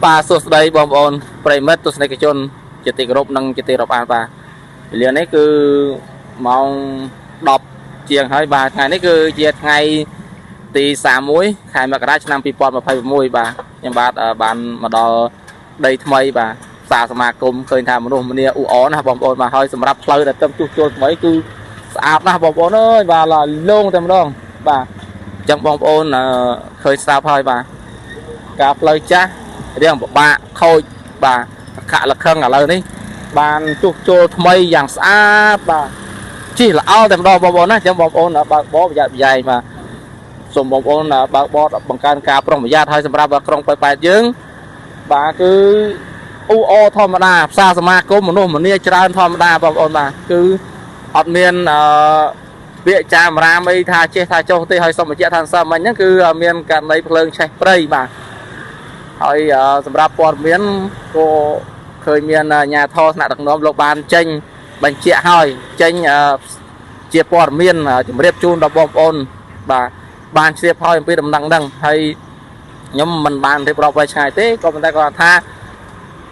បាទសួស្តីបងប្អូនប្រិយមិត្តទស្សនិកជនជាទីគោរពនិងជាទីរាប់អានបាទវេលានេះគឺម៉ោង10ជាងហើយបាទថ្ងៃនេះគឺជាថ្ងៃទី31ខែមករាឆ្នាំ2026បាទខ្ញុំបាទបានមកដល់ដីថ្មីបាទផ្សារសមាគមឃើញថាមនុស្សម្នាអ៊ូអរណាស់បងប្អូនបាទហើយសម្រាប់ផ្លូវដែលទៅជួសជុលថ្មីគឺស្អាតណាស់បងប្អូនអើយបាទលោងតែម្ដងបាទអញ្ចឹងបងប្អូនឃើញស្រាប់ហើយបាទការផ្លូវចាស់រៀងពិបាកខូចបាទខៈលខឹងឥឡូវនេះបានជួសជុលថ្មីយ៉ាងស្អាតបាទជិះល្អតែម្ដងបងប្អូនណាអញ្ចឹងបងប្អូនបើកបរប្រយ័ត្នប្រយែងបាទសូមបងប្អូនបើកបរបង្កើនការប្រុងប្រយ័ត្នហើយសម្រាប់ក្រុងប៉ោយប៉ែតយើងបាទគឺអ៊ូអរធម្មតាផ្សារសមាគមមនុស្សម្នាច្រើនធម្មតាបងប្អូនបាទគឺអត់មានពាក្យចាមរាមអីថាចេះថាចុះទេហើយសូមបញ្ជាក់ថាសមិញហ្នឹងគឺមានករណីភ្លើងឆេះព្រៃបាទហើយសម្រាប់ព័ត៌មានក៏ឃើញមានអាជ្ញាធរថ្នាក់ដឹកនាំលោកបានចេញបញ្ជាក់ហើយចេញជាព័ត៌មានជម្រាបជូនដល់បងប្អូនបាទបានជ្រាបហើយអំពីដំណឹងហ្នឹងហើយខ្ញុំមិនបានរៀបរាប់ໄວឆ្ងាយទេក៏ប៉ុន្តែគាត់ថា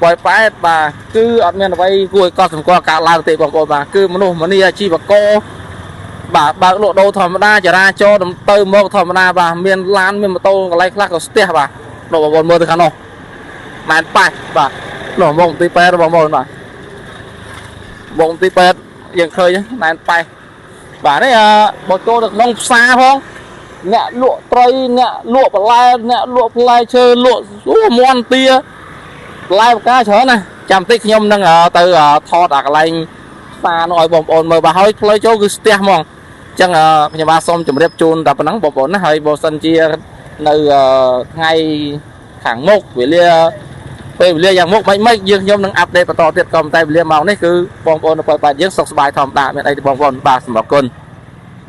ប៉ោយប៉ែតបាទគឺអត់មានអ្វីគួរឲ្យកត់សម្គាល់កើតឡើងទេបងប្អូនបាទគឺមនុស្សម្នាអាជីវករបាទបើកលក់ដូរធម្មតាចរាចរណ៍ទៅមកធម្មតាបាទមានឡានមានម៉ូតូកន្លែងខ្លះក៏ស្ទះបាទបងប្អូនមើលទៅខាងនោះម៉ែនប៉ាច់បាទនោះមកទីពេទ្យបងប្អូនបាទមកទីពេទ្យយើងឃើញម៉ែនប៉េះបាទនេះបើចូលទៅក្នុងផ្សារផងអ្នកលក់ត្រីអ្នកលក់បន្លែអ្នកលក់ផ្លែឈើលក់អូមន់ទាបន្លែផ្កាច្រើនណាចាំតិចខ្ញុំនឹងទៅថតអាកន្លែងផ្សារនោះឲ្យបងប្អូនមើលបាទហើយផ្លូវចូលគឺស្ទះហ្មងអញ្ចឹងខ្ញុំបាទសូមជម្រាបជូនតែប៉ុណ្ណឹងបងប្អូនណាហើយបើសិនជានៅថ្ងៃខាងមុខវេលាពេលវេលាយ៉ាងមុខមិនយើងខ្ញុំនឹងអាប់ដេតបន្តទៀតក៏ប៉ុន្តែវេលាម៉ោងនេះគឺបងប្អូននៅប៉ោយប៉ែតយើងសុខសប្បាយធម្មតាមានអីទេបងប្អូនបាទសូមអរគុណ។